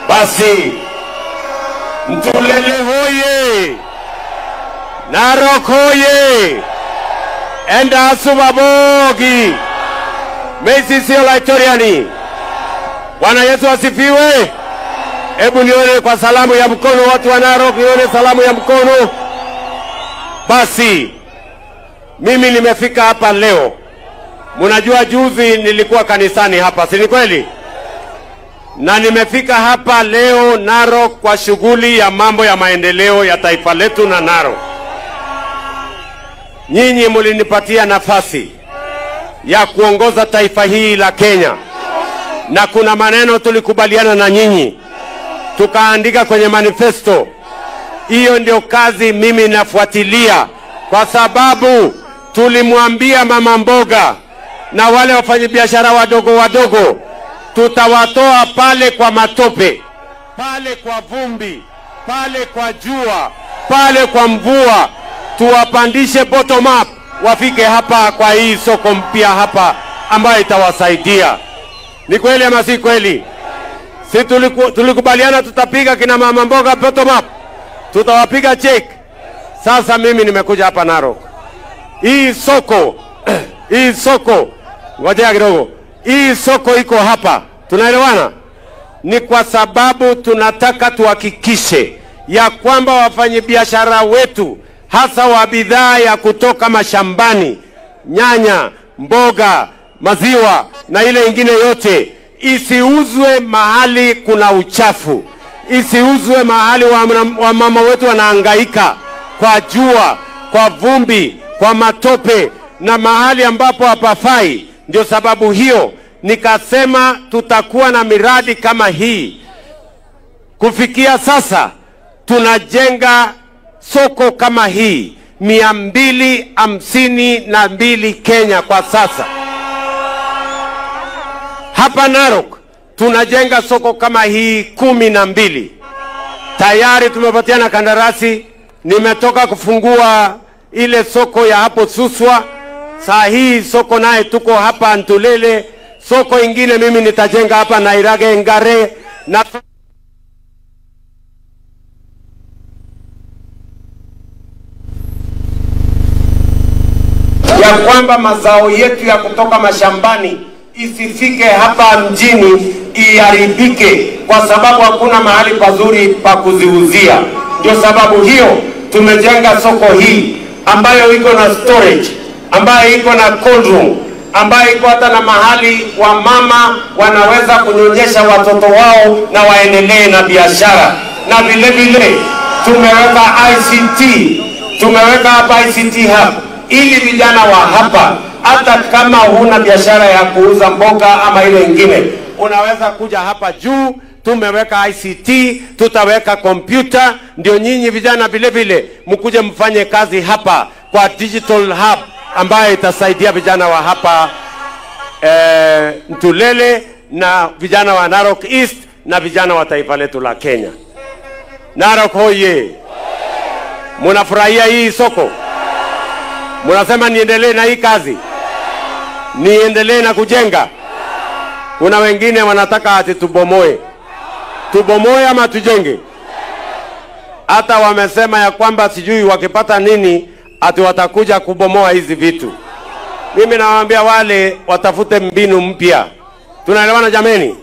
Basi Ntulele hoye, Narok hoye, enda asubabogi Messi Olaitoriani. Bwana Yesu asifiwe. Hebu nione kwa salamu ya mkono watu wa Narok, nione salamu ya mkono. Basi mimi nimefika hapa leo. Mnajua juzi nilikuwa kanisani hapa, si ni kweli? Na nimefika hapa leo Narok kwa shughuli ya mambo ya maendeleo ya taifa letu na Narok. Nyinyi mlinipatia nafasi ya kuongoza taifa hili la Kenya, na kuna maneno tulikubaliana na nyinyi tukaandika kwenye manifesto. Hiyo ndio kazi mimi nafuatilia, kwa sababu tulimwambia mama mboga na wale wafanyabiashara wadogo wadogo tutawatoa pale kwa matope, pale kwa vumbi, pale kwa jua, pale kwa mvua, tuwapandishe bottom up wafike hapa kwa hii soko mpya hapa ambayo itawasaidia. Ni kweli ama si kweli? Si tulikubaliana tutapiga kina mama mboga bottom up, tutawapiga check. Sasa mimi nimekuja hapa Narok. Hii soko hii soko, ngoja kidogo. Hii soko iko hapa, tunaelewana? Ni kwa sababu tunataka tuhakikishe ya kwamba wafanyabiashara wetu hasa wa bidhaa ya kutoka mashambani, nyanya, mboga, maziwa na ile ingine yote, isiuzwe mahali kuna uchafu, isiuzwe mahali wa mama wetu wanahangaika kwa jua, kwa vumbi, kwa matope na mahali ambapo hapafai. Ndio sababu hiyo nikasema tutakuwa na miradi kama hii. Kufikia sasa tunajenga soko kama hii 252 Kenya kwa sasa. Hapa Narok tunajenga soko kama hii 12. Tayari tumepatiana kandarasi. Nimetoka kufungua ile soko ya hapo Suswa. Saa hii soko naye tuko hapa Ntulele. Soko ingine mimi nitajenga hapa Nairage Ngare na ya kwamba mazao yetu ya kutoka mashambani isifike hapa mjini iharibike, kwa sababu hakuna mahali pazuri pa kuziuzia. Ndio sababu hiyo tumejenga soko hii ambayo iko na storage, ambayo iko na cold room, ambayo iko hata na mahali wa mama wanaweza kunyonyesha watoto wao na waendelee na biashara. Na vile vile tumeweka ICT, tumeweka hapa ICT hub ili vijana wa hapa, hata kama huna biashara ya kuuza mboga ama ile ingine, unaweza kuja hapa juu. Tumeweka ICT, tutaweka kompyuta, ndio nyinyi vijana vile vile mkuje mfanye kazi hapa kwa digital hub ambayo itasaidia vijana wa hapa Ntulele na vijana wa Narok East na vijana wa taifa letu la Kenya. Narok hoye! Munafurahia hii soko? Munasema niendelee na hii kazi? Niendelee na kujenga? Kuna wengine wanataka ati tubomoe. Tubomoe ama tujenge? Hata wamesema ya kwamba sijui wakipata nini ati watakuja kubomoa hizi vitu. Mimi nawaambia wale watafute mbinu mpya. Tunaelewana jameni?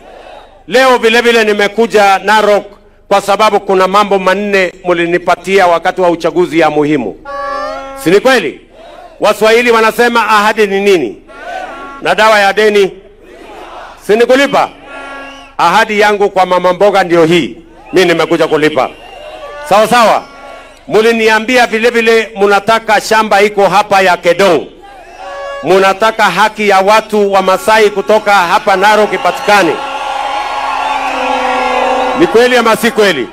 Leo vile vile nimekuja Narok kwa sababu kuna mambo manne mlinipatia wakati wa uchaguzi ya muhimu. Si ni kweli? Waswahili wanasema ahadi ni nini? Na dawa ya deni si ni kulipa? Ahadi yangu kwa mama mboga ndio hii. Mimi nimekuja kulipa. Sawa sawa. Muliniambia vile vile munataka shamba iko hapa ya Kedong. Munataka haki ya watu wa Masai kutoka hapa Narok ipatikane. Ni kweli ama si kweli?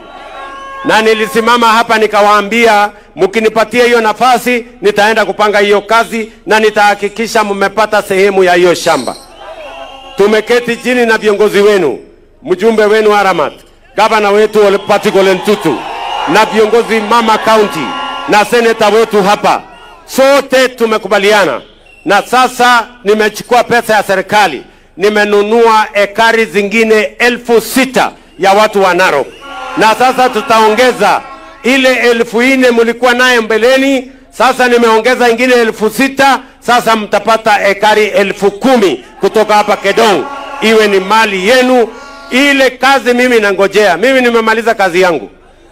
Na nilisimama hapa nikawaambia mkinipatia hiyo nafasi nitaenda kupanga hiyo kazi na nitahakikisha mmepata sehemu ya hiyo shamba. Tumeketi chini na viongozi wenu, mjumbe wenu Aramat, gavana wetu Patrick Ole Ntutu, na viongozi mama county na seneta wetu hapa. Sote tumekubaliana. Na sasa nimechukua pesa ya serikali nimenunua ekari zingine 6,000 ya watu wa Narok. Na sasa tutaongeza ile 4,000 mlikuwa naye mbeleni, sasa nimeongeza ingine 6,000, sasa mtapata ekari 10,000 kutoka hapa Kedong, iwe ni mali yenu. Ile kazi mimi nangojea, mimi nimemaliza kazi yangu.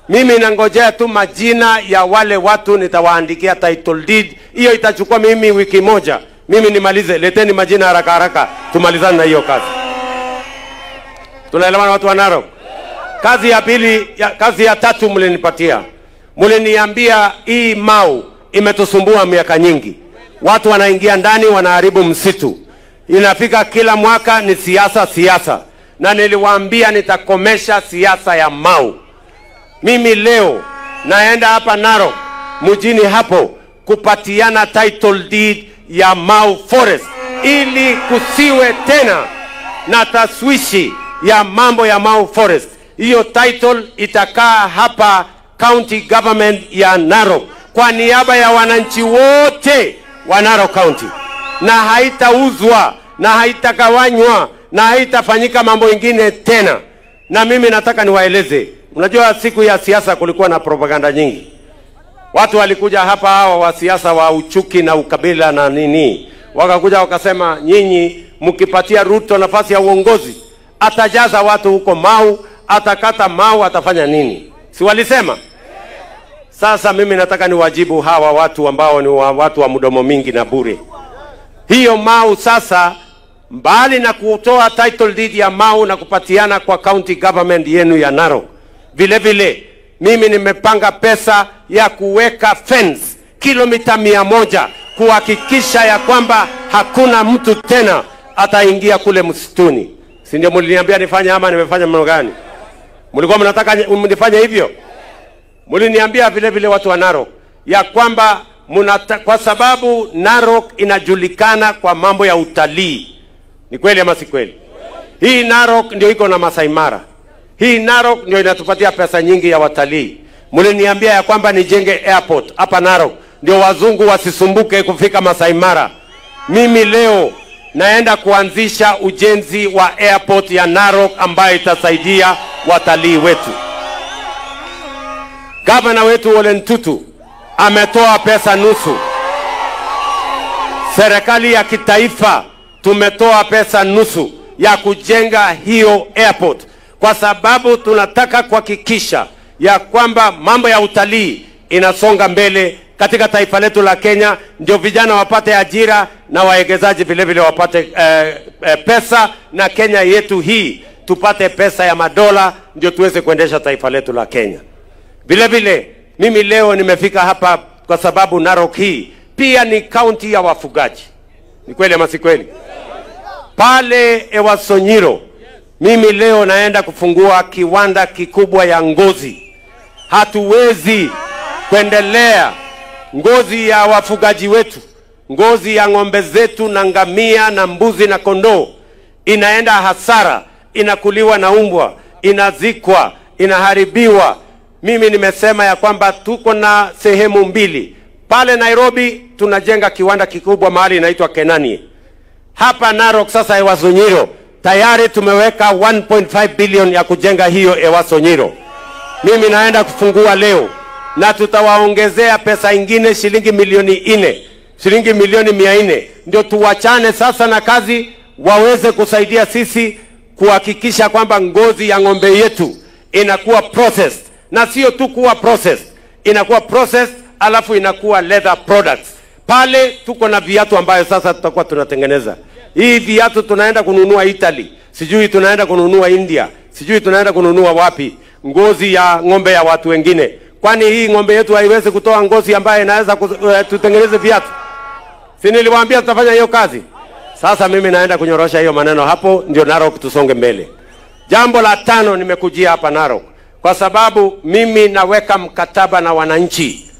Mimi nangojea tu majina ya wale watu nitawaandikia title deed. Hiyo itachukua mimi wiki moja. Mimi nimalize, leteni majina haraka haraka, tumalizane na hiyo kazi. Tunaelewana watu wa Narok? Kazi ya pili, kazi ya tatu mlinipatia. Mliniambia hii Mau imetusumbua miaka nyingi. Watu wanaingia ndani wanaharibu msitu. Inafika kila mwaka ni siasa siasa. Na niliwaambia nitakomesha siasa ya Mau. Mimi leo naenda hapa Narok mjini hapo kupatiana title deed ya Mau Forest ili kusiwe tena na taswishi ya mambo ya Mau Forest. Hiyo title itakaa hapa county government ya Narok kwa niaba ya wananchi wote wa Narok County, na haitauzwa na haitakawanywa na haitafanyika mambo ingine tena. Na mimi nataka niwaeleze, unajua siku ya siasa kulikuwa na propaganda nyingi. Watu walikuja hapa hawa wa siasa wa uchuki na ukabila na nini, wakakuja wakasema nyinyi mkipatia Ruto nafasi ya uongozi atajaza watu huko Mau, atakata Mau, atafanya nini? Si walisema? Sasa mimi nataka niwajibu hawa watu ambao ni watu wa mdomo mingi na bure. Hiyo Mau sasa, mbali na kutoa title deed ya Mau na kupatiana kwa county government yenu ya Narok, vile vile mimi nimepanga pesa ya kuweka fence kilomita 100 kuhakikisha ya kwamba hakuna mtu tena ataingia kule msituni. Si ndio mliniambia nifanye ama nimefanya mambo gani? Mlikuwa mnataka nifanye hivyo? Mliniambia vile vile watu wa Narok ya kwamba kwa sababu Narok inajulikana kwa mambo ya utalii. Ni kweli ama si kweli? Hii Narok ndio iko na Masai Mara. Hii Narok ndio inatupatia pesa nyingi ya watalii. Mliniambia ya kwamba nijenge airport hapa Narok ndio wazungu wasisumbuke kufika Masai Mara. Mimi leo naenda kuanzisha ujenzi wa airport ya Narok ambayo itasaidia watalii wetu. Gavana wetu Ole Ntutu ametoa pesa nusu. Serikali ya kitaifa tumetoa pesa nusu ya kujenga hiyo airport, kwa sababu tunataka kuhakikisha ya kwamba mambo ya utalii inasonga mbele katika taifa letu la Kenya, ndio vijana wapate ajira na waegezaji vile vile wapate pesa, na Kenya yetu hii tupate pesa ya madola ndio tuweze kuendesha taifa letu la Kenya. Vile vile mimi leo nimefika hapa kwa sababu Narok hii pia ni county ya wafugaji. Ni kweli ama si kweli? Pale Ewasonyiro mimi leo naenda kufungua kiwanda kikubwa ya ngozi. Hatuwezi kuendelea ngozi ya wafugaji wetu, ngozi ya ng'ombe zetu na ngamia na mbuzi na kondoo inaenda hasara, inakuliwa na umbwa, inazikwa, inaharibiwa. Mimi nimesema ya kwamba tuko na sehemu mbili. Pale Nairobi tunajenga kiwanda kikubwa mahali inaitwa Kenani. Hapa Narok sasa Ewasonyiro tayari tumeweka 1.5 billion ya kujenga hiyo Ewasonyiro. Mimi naenda kufungua leo na tutawaongezea pesa ingine shilingi milioni 4, shilingi milioni 400, ndio tuwachane sasa na kazi, waweze kusaidia sisi kuhakikisha kwamba ngozi ya ng'ombe yetu inakuwa processed, na sio tu kuwa processed, inakuwa processed alafu inakuwa leather products. Pale tuko na viatu ambayo sasa tutakuwa tunatengeneza. Hii viatu tunaenda kununua Italy, sijui tunaenda kununua India, sijui tunaenda kununua wapi, ngozi ya ng'ombe ya watu wengine. Kwani hii ng'ombe yetu haiwezi kutoa ngozi ambayo inaweza tutengeneze viatu? Si niliwaambia tutafanya hiyo kazi? Sasa mimi naenda kunyorosha hiyo maneno hapo, ndio Narok tusonge mbele. Jambo la tano, nimekujia hapa Narok kwa sababu mimi naweka mkataba na wananchi.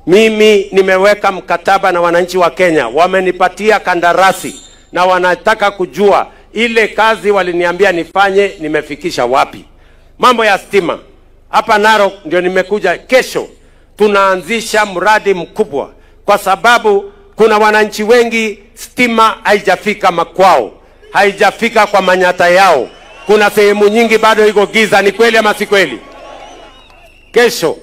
Mimi nimeweka mkataba na wananchi wa Kenya, wamenipatia kandarasi na wanataka kujua ile kazi waliniambia nifanye nimefikisha wapi. Mambo ya stima hapa Narok ndio nimekuja. Kesho tunaanzisha mradi mkubwa kwa sababu kuna wananchi wengi stima haijafika makwao. haijafika kwa manyata yao. Kuna sehemu nyingi bado iko giza. Ni kweli ama si kweli? Kesho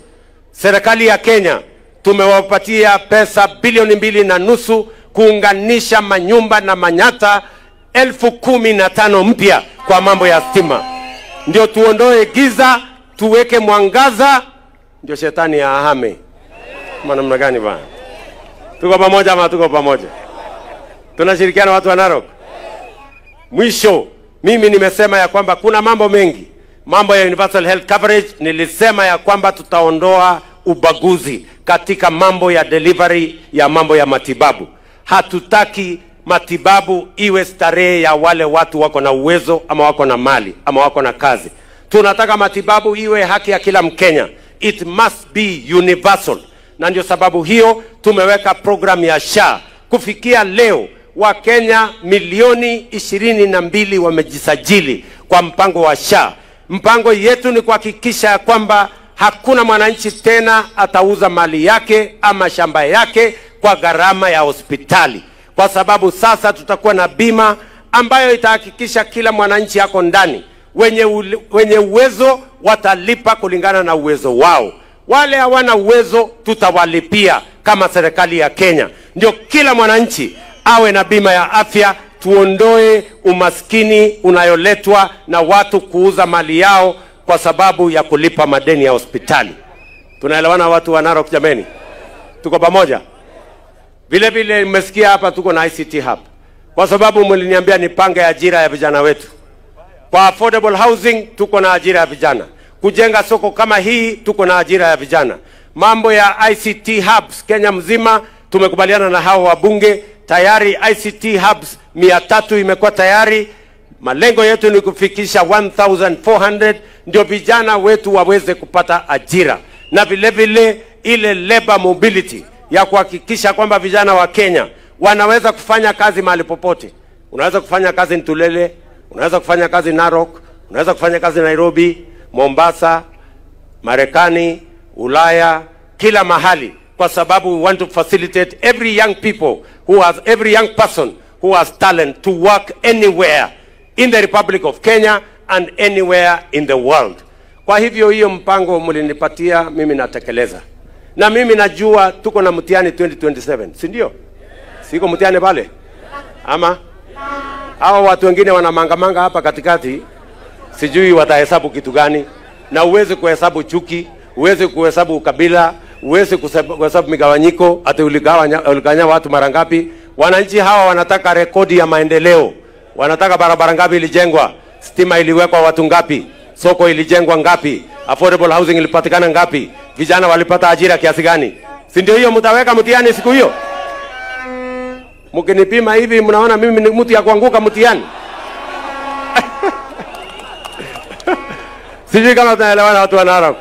serikali ya Kenya tumewapatia pesa bilioni 2.5 kuunganisha manyumba na manyata 15,000 mpya kwa mambo ya stima. Ndio tuondoe giza, tuweke mwangaza, ndio shetani ahame. Kama namna gani bana? Tuko pamoja ama tuko pamoja? Tunashirikiana watu wa Narok? Mwisho, mimi nimesema ya kwamba kuna mambo mengi. Mambo ya universal health coverage, nilisema ya kwamba tutaondoa ubaguzi katika mambo ya delivery ya mambo ya matibabu. Hatutaki matibabu iwe starehe ya wale watu wako na uwezo ama wako na mali ama wako na kazi. Tunataka matibabu iwe haki ya kila Mkenya. It must be universal. Na ndio sababu hiyo tumeweka program ya SHA. Kufikia leo Wakenya milioni 22 wamejisajili kwa mpango wa SHA. Mpango yetu ni kuhakikisha kwamba hakuna mwananchi tena atauza mali yake ama shamba yake kwa gharama ya hospitali. Kwa sababu sasa tutakuwa na bima ambayo itahakikisha kila mwananchi ako ndani. Wenye uwezo watalipa kulingana na uwezo wao. Wale hawana uwezo tutawalipia kama serikali ya Kenya. Ndio kila mwananchi awe na bima ya afya, tuondoe umaskini unayoletwa na watu kuuza mali yao kwa sababu ya kulipa madeni ya hospitali. Tunaelewana watu wa Narok jameni? Tuko pamoja? Vile vile mmesikia hapa tuko na ICT hub. Kwa sababu mliniambia nipange ajira ya vijana wetu. Kwa affordable housing tuko na ajira ya vijana. Kujenga soko kama hii tuko na ajira ya vijana. Mambo ya ICT hubs Kenya mzima tumekubaliana na hao wabunge tayari. ICT hubs 300 imekuwa tayari. Malengo yetu ni kufikisha 1400 ndio vijana wetu waweze kupata ajira. Na vile vile ile labor mobility ya kuhakikisha kwamba vijana wa Kenya wanaweza kufanya kazi mahali popote. Unaweza kufanya kazi Ntulele, unaweza kufanya kazi Narok, unaweza kufanya kazi Nairobi, Mombasa, Marekani, Ulaya, kila mahali, kwa sababu we want to facilitate every young people who has, every young person who has talent to work anywhere in the Republic of Kenya and anywhere in the world. Kwa hivyo hiyo mpango mlinipatia mimi natekeleza. Na mimi najua tuko na mtihani 2027, si ndio? Siko mtihani pale? Ama hao watu wengine wanamangamanga hapa katikati, sijui watahesabu kitu gani. Na uweze kuhesabu chuki, uweze kuhesabu ukabila, uweze kuhesabu migawanyiko, ati uligawanya watu mara ngapi. Wananchi hawa wanataka rekodi ya maendeleo. Wanataka barabara ngapi ilijengwa, stima iliwekwa watu ngapi, soko ilijengwa ngapi, affordable housing ilipatikana ngapi, vijana walipata ajira kiasi gani. Si ndio hiyo mtaweka mtihani siku hiyo? Mkinipima hivi mnaona mimi ni mtu ya kuanguka mtihani? Sijui kama tunaelewana watu wa Narok.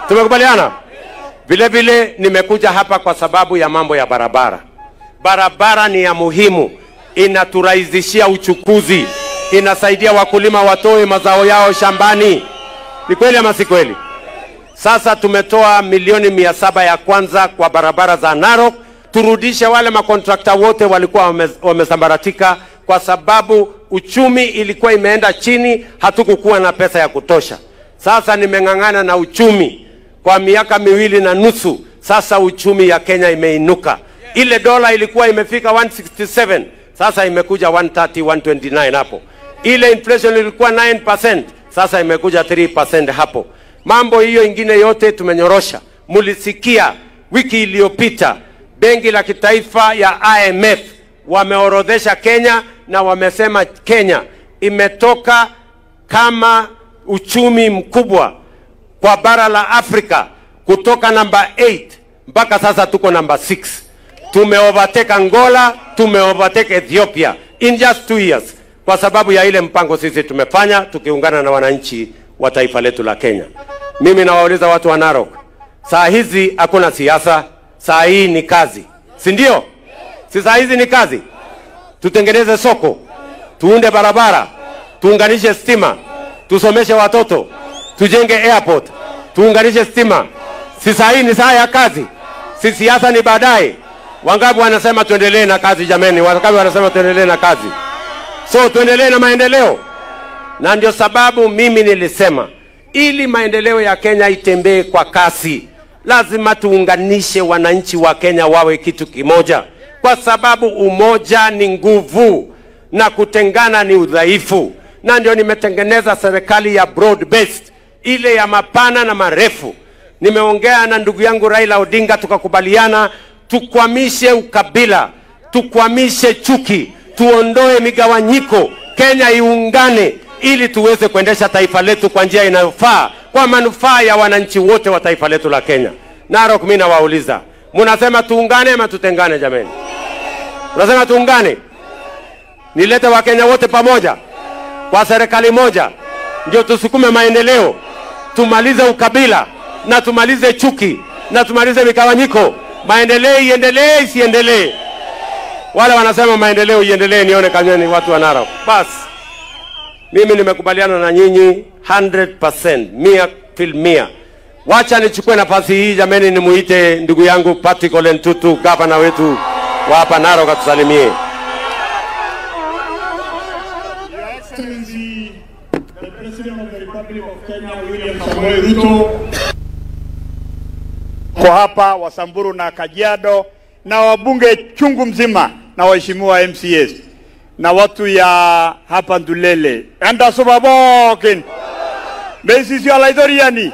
Tumekubaliana? Vile vile nimekuja hapa kwa sababu ya mambo ya barabara. Barabara ni ya muhimu, inaturahisishia uchukuzi, inasaidia wakulima watoe mazao yao shambani. Ni kweli ama si kweli? Sasa tumetoa milioni 700 ya kwanza kwa barabara za Narok, turudishe wale makontrakta wote walikuwa wamesambaratika kwa sababu uchumi ilikuwa imeenda chini, hatukukuwa na pesa ya kutosha. Sasa nimeng'ang'ana na uchumi kwa miaka 2.5, sasa uchumi ya Kenya imeinuka. Ile dola ilikuwa imefika 167, sasa imekuja 130, 129 hapo. Ile inflation ilikuwa 9%, sasa imekuja 3% hapo. Mambo hiyo ingine yote tumenyorosha. Mulisikia wiki iliyopita Benki la Kitaifa ya IMF wameorodhesha Kenya na wamesema Kenya imetoka kama uchumi mkubwa kwa bara la Afrika kutoka namba 8 mpaka sasa tuko namba 6. Tumeovertake Angola, tumeovertake Ethiopia in just 2 years kwa sababu ya ile mpango sisi tumefanya tukiungana na wananchi wa taifa letu la Kenya. Mimi nawauliza watu wa Narok, saa hizi hakuna siasa, saa hii ni kazi. Si ndio? Si saa hizi ni kazi? Tutengeneze soko, tuunde barabara, tuunganishe stima, tusomeshe watoto, tujenge airport, tuunganishe stima. Si saa hii ni saa ya kazi? Si siasa ni baadaye? Wangapi wanasema tuendelee na kazi jameni? Wangapi wanasema tuendelee na kazi? So tuendelee na maendeleo. Na ndio sababu mimi nilisema ili maendeleo ya Kenya itembee kwa kasi, lazima tuunganishe wananchi wa Kenya wawe kitu kimoja, kwa sababu umoja ni nguvu na kutengana ni udhaifu. Na ndio nimetengeneza serikali ya broad based, ile ya mapana na marefu. Nimeongea na ndugu yangu Raila Odinga, tukakubaliana tukwamishe ukabila, tukwamishe chuki, tuondoe migawanyiko, Kenya iungane ili tuweze kuendesha taifa letu kwa njia inayofaa, kwa manufaa ya wananchi wote wa taifa letu la Kenya. Narok, mimi nawauliza, mnasema tuungane ama tutengane jameni? Mnasema tuungane? Nilete Wakenya wote pamoja kwa serikali moja, ndio tusukume maendeleo, tumalize ukabila na tumalize chuki na tumalize migawanyiko. Maendeleo iendelee isiendelee? Wale wanasema maendeleo iendelee, nione kama ni watu wa Narok. Bas, mimi nimekubaliana na nyinyi 100%, 100%. Wacha nichukue nafasi hii jameni, nimuite ndugu yangu Patrick Ole Ntutu, gavana wetu wa hapa Narok, atusalimie. Your Excellency, the President of the Republic of Kenya, William Samoei Ruto, kwa hapa wa Samburu na Kajiado na wabunge chungu mzima na waheshimiwa MCAs na watu ya hapa Ndulele anda subabokin mesisi alaidoriani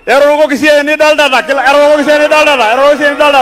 eroroko kisieni daldada kila eroroko kisieni daldada eroroko kisieni daldada.